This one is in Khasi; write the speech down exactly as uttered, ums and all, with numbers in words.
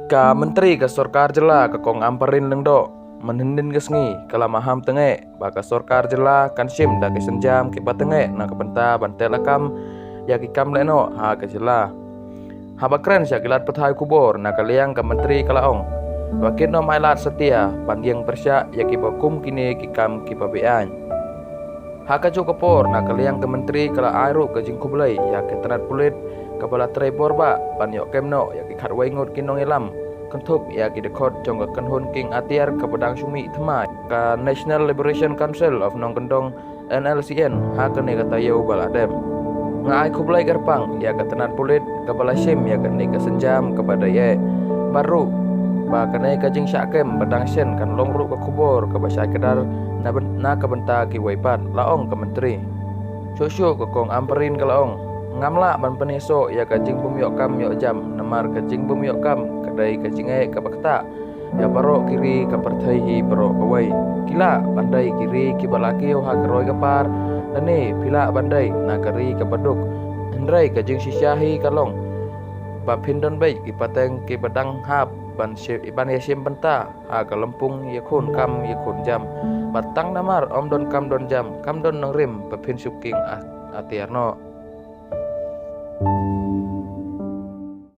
Ka Myntri ka Sorkar Jylla ka Kong Ampareen Lyngdoh mynhynnin ka sngi ka la maham tyngeh ba ka Sorkar Jylla kan shim da ki sienjam kiba tyngeh na ka bynta ban teh lakam ïa ki kam lehnoh ha ka jylla. Haba kren sha ki lad pathai khubor na ka liang ka Myntri ka la ong ba kin ym ailad satia ban ïeng pyrshah ïa kiba kum kine ki kam kiba beaiñ. Ha kajuh ka por na ka liang ka Myntri ka la ai ruh ka jingkhublei ïa ka tnat pulit kaba la trei bor bha ban ïoh kem noh ïa ki khatwei ngut ki nongïalam kynthup ïa ki dkhot jong ka kynhun kieng atiar kaba dang shu mih thma ka National Liberation Council of Nongkyndong, N L C N, ha kane ka taïew ba la dep. Nga ai khublei kyrpang ïa ka tnat pulit kaba la shim ïa kane ka sienjam kaba dei eh. Bad ruh ba kane ka jingshah kem ba dang shen kan long ruh ka khubor kaba shai kdar na, na ka bynta kiwei pat, la ong ka Myntri. Shuh shuh ka Kong Ampareen ka la ong, ngam lah ban pynïasoh ïa ka jingbym ïoh kam ïoh jam, namar ka jingbym ïoh kam ka dei ka jingeh kaba ktah ïa baroh ki ri ka pyrthei hi baroh kawei. Ki lah ban dei ki ri kiba la kiew ha ka roi ka par, lane phi lah ban dei na ka ri kaba duk. Hynrei ka jingshisha hi ka long ba phin don beit ki pateng kiba dang hap ban shi-, ban ïashim bynta ha ka lympung ïakhun kam ïakhun jam. Bad tang namar ym don kam don jam, kam don nongrim ba phin shu kieng a-, atiar noh.